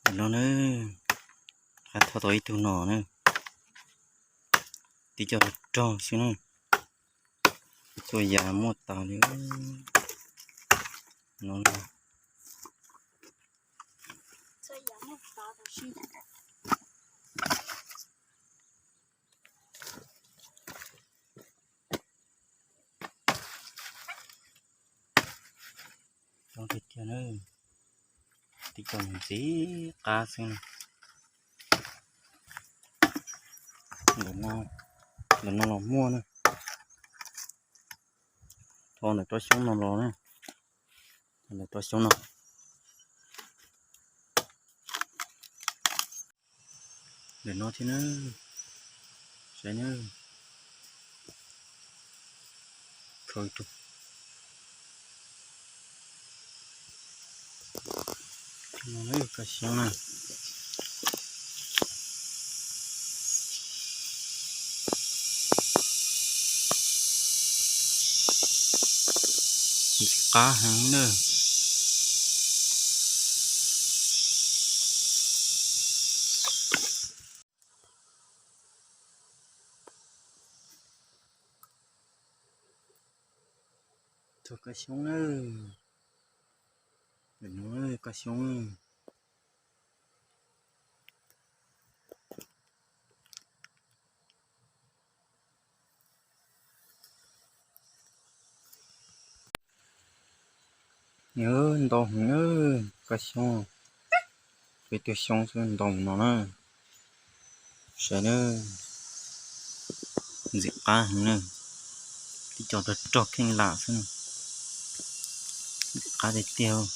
Nim no na, qab thauj tau ib tug no na, tib co rog rog xwb na, txhua yam muaj tas li no. Rog tiag tiag na, tib co ntxim qab xwb na. Ntawm no los muaj na, tho ntawm tsob xyoob no los na, ntawm tsob xyoob no. Ntawm no thiab na, saib na, khaws rau. Koj xyoob na, ntxim qab heev na. Txog koj xyoob na, koj xyoob. Ntau heev na, koj xyoob, peb tug xyoob xwb ntau no na. Saib na, ntxim qab heev na, tib co rog rog kheej lam xwb, ntxim qab tiag tiag.